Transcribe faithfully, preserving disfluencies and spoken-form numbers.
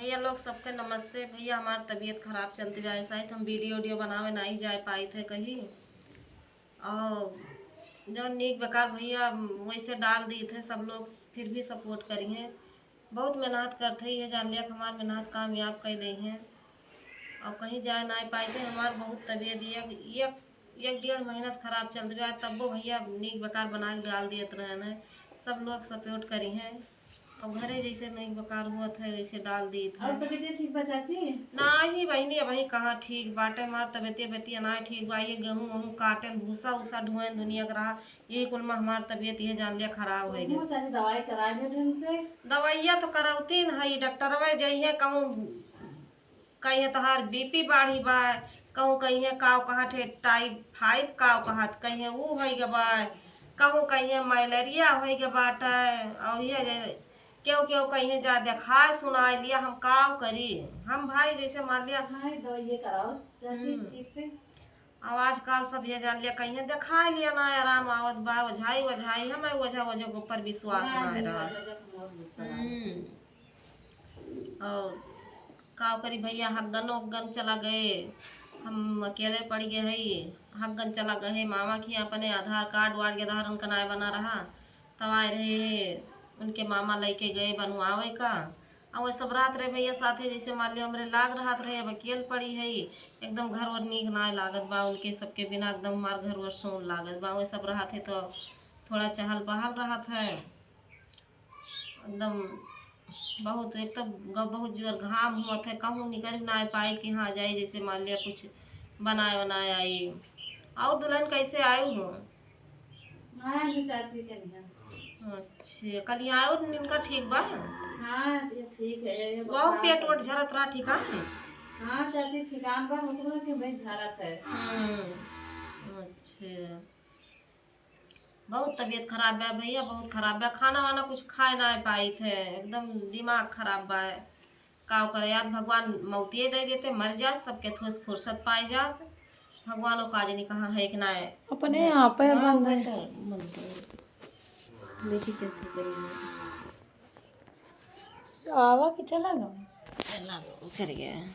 भैया लोग सबके नमस्ते। भैया, हमार तबीयत खराब चलत बा, ऐसा ही तो हम वीडियो वीडियो बनावे नाहीं जाए पाइत है कहीं। और जौन नीक बेकार भैया वैसे डाल दीत है, सब लोग फिर भी सपोर्ट करिहें। बहुत मेहनत करत है, ये जान लिया कि हमार मेहनत कामयाब कर दे हैं। और कहीं जाए ना पाइत है, हमार बहुत तबीयत एक, एक, एक डेढ़ महीना से खराब चलत रहा, तब्बो भैया नीक बेकार बना के डाल दियत रहन है। सब लोग सपोर्ट करिहें। और घरे जैसे नीक बेकार हुआ था, वैसे डाल दीत है। और तबीयत ठीक बा चाची? नाहीं बहिनी, अबहीं कहाँ ठीक बाटे, हमार तबीयत बतिया ना ठीक बा। ये गेहूं वहूं काटेन, भूसा उसा ढोएन दुनिया के रहा, यही कुल में हमार तबीयत ये जान लिया खराब हो गई। चाची दवाई करा लियो ढंग से। दवाइया तो करौतीन है, डॉक्टरवा जइहे कहूँ कहिए तोहार बीपी बाढ़ी बा, कहूँ कहिए काव कहत है टाइफाइड काव कहत, कहिए ऊ होइ गे बा, कहूँ कहिए मलेरिया होइ गे बाटे। और ये जे केहू केहू कहिए जा देखाए सुनाए लिया, हम काव करी? हम भाई जैसे मान लिया। हाँ, दवाइये कराओ चाची हम्म। ठीक से। अब आजकल सब ये जान लिया कहिए देखाए लिया ना आराम आवत बा, ओझाई ओझाई, हम ओझा ओझा के ऊपर विश्वास ना, ना नहीं, रहा। ओझा के ऊपर विश्वास ना। हम्म। और का करी भैया, हग्गन उग्गन चला गए, हम अकेले पड़ गए हई। हग्गन चला गए है मामा की, अपने आधार कार्ड वार्ड के आधार उनका नाय बना रहा, तब आए रहे है उनके मामा लेके गए बनवावे का। और वो सब रहत रहे भैया साथे, जैसे मान लियो हमरे लाग रहत रहे, अब अकेल पड़ी है, एकदम घर वर नीक नाय लागत बा उनके सबके बिना, एकदम हमार घर वर सोन लागत बा। वो सब रहत है तो थोड़ा चहल पहल रहत है। एकदम बहुत, एक तो ग-, बहुत जोर घाम हुआ था, कहूँ निकल ना पाए कि हाँ जाए, जैसे मान लिया कुछ बनाए बनाए आई। और दुल्हन कैसे आए हो? हाँ, ये चाची कनिया। अच्छा, कल यहाँ और इनका ठीक बा? हाँ, ये ठीक है, ये बहुत बुखार पेट है। वोट झरत रहा, ठीक है? हाँ चाची, ठिकान बा, हुकुम है कि भाई झरत है। हम्म, अच्छा। बहुत तबीयत खराब बा भैया, बहुत खराब बा। खाना वाना कुछ खाए ना पाइत है, एकदम दिमाग खराब बा। का करे यार, भगवान मौतिये दे देते, मर जात, सबके थोस फुर्सत पाए जात, भगवान ओ काज नहीं कहा है कि ना है। अपने आप है हाँ, बंधन। वही तो, वही तो। देखी कैसे करेंगे। आवा कि चला गवा? चला गवा, कर गया।